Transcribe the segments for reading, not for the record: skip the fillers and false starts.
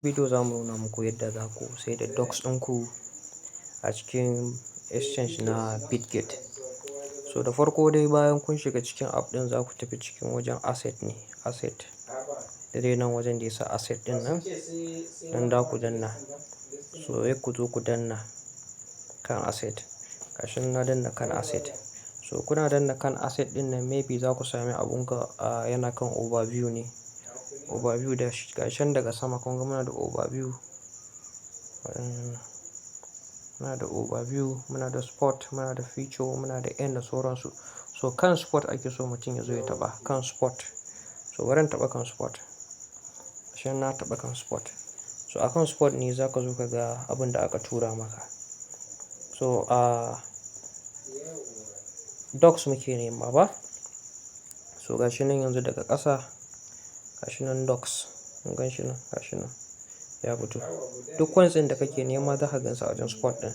Bidiyo za mu nuna muku yadda za ku sai da Dogs ɗinku a cikin exchange na Bitget. So da farko dai, bayan kun shiga cikin app ɗin, za ku tafi cikin wajen asset ne, asset. Daidai nan wajen da ya sa asset ɗin nan, nan da ku danna. So sai ku zo ku danna kan asset. Gashi nan na danna kan asset. So kuna danna kan asset ɗin nan, maybe za ku sami abun ka yana kan overview ne. Overview da gashi nan daga sama, kun ga muna da overview. Muna da overview, muna da spot, muna da future, muna da earn da sauransu. So kan spot ake so mutum ya zo ya taɓa, kan spot. So bari in taɓa kan spot. Gashi nan na taɓa kan spot. So a kan spot ne za ka zo ka ga abin da aka tura maka. So Dogs muke nema ba? So gashi nan yanzu daga ƙasa, gashi nan Dogs. Kun gan shi nan, gashi nan ya fito. Duk coins ɗin da kake nema za ka gansu a wajen spot ɗin.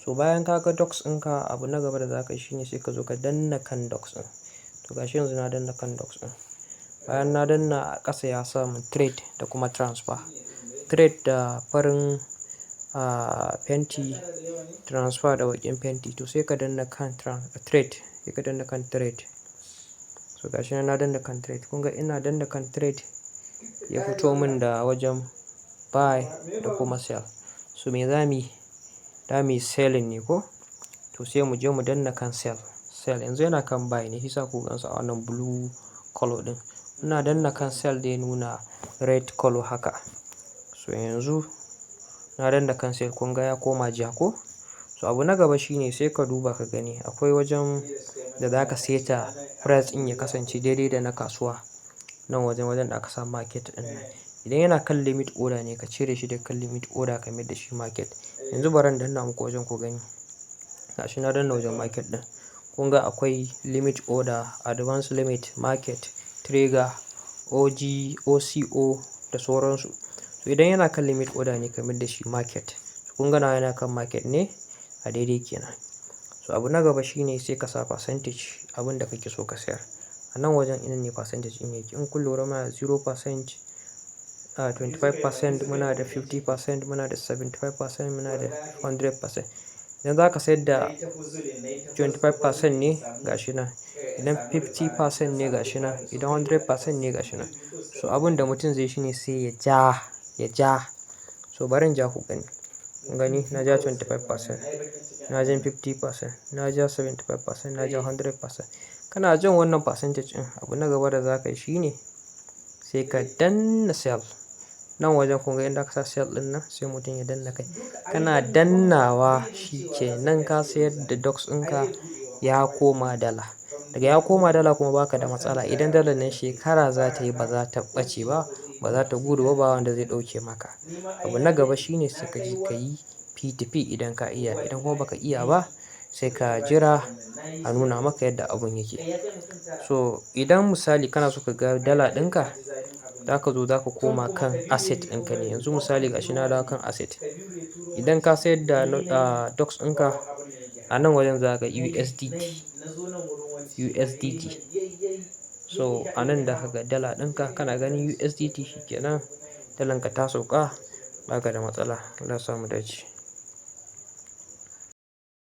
So bayan ka ga Dogs ɗinka, abu na gaba da za ka yi shine sai ka zo ka danna kan Dogs ɗin. To gashi yanzu na danna kan Dogs ɗin. Bayan na danna, a ƙasa ya sa mun trade da kuma transfer. Trade da farin fenti, transfer da baƙin fenti. To sai ka danna kan trade, sai ka danna kan trade. So gashi nan na danna kan trade. Kun ga ina danna kan trade, ya fito mun da wajen buy da kuma sell. So me za muyi? Za muyi selling ne ko? To sai mu je mu danna kan sell. Sell yanzu yana kan buy ne, shiyasa kuka gansa a wannan blue color ɗin. Ina danna kan sell, zai nuna red color haka. So yanzu na danna kan sell, kun ga ya koma ja ko? So abu na gaba shine sai ka duba ka gani akwai wajen da za ka seta price ɗin ya kasance daidai da na kasuwa. Nan wajen da aka sa market ɗin nan. Idan yana kan limit order ne, ka cire shi daga kan limit order ka mayar da shi market. Yanzu bari in danna muku wajen ku gani. Gashi na danna wajen market ɗin. Kun ga akwai limit order, advance limit, market, trigger, OG, OCO da sauransu. To idan yana kan limit order ne, ka mayar da shi market. Kun ga nawa yana kan market ne, a daidai kenan. So abu na gaba shine sai ka sa percentage abin da kake so ka sayar. A nan wajen ina ne percentage ɗin yake. In kun lura, muna da 0%, 25%, muna da 50%, muna da 75%, muna da 100%. Idan za ka sayar da 25% ne, gashi nan. Idan 50% ne, gashi nan. Idan 100% ne, gashi nan. So abin da mutum zai yi shine sai ya ja, ya ja. So bari in ja ku gani. Kun gani, na ja 25%, na jan 50%, na ja 75%, na ja 100%. Kana jan wannan percentage ɗin, abu na gaba da za ka yi shine sai ka danna sell. Nan wajen kun ga inda aka sa sell ɗin nan, sai mutum ya danna kai. Kana dannawa shi ke nan, ka sayar da Dogs ɗinka, ya koma dala. Daga ya koma dala kuma baka da matsala. Idan dalar nan shekara za ta yi, ba za ta ɓace ba, ba za ta gudu ba, ba wanda zai ɗauke maka. Abu na gaba shine sai ka je ka yi P2P idan ka iya. Idan kuma ba ka iya ba, sai ka jira a nuna maka yadda abun yake. So idan misali kana so ka ga dala ɗinka, za ka zo za ka koma kan asset ɗinka ne. Yanzu misali, gashi na dawo kan asset. Idan ka sayar da Dogs ɗinka, a nan wajen za ka ga USDT, USDT. So a nan da ka ga dala ɗinka, kana ganin USDT, shi ke nan dalanka ta sauka, baka da matsala. Allah ya sa mu dace.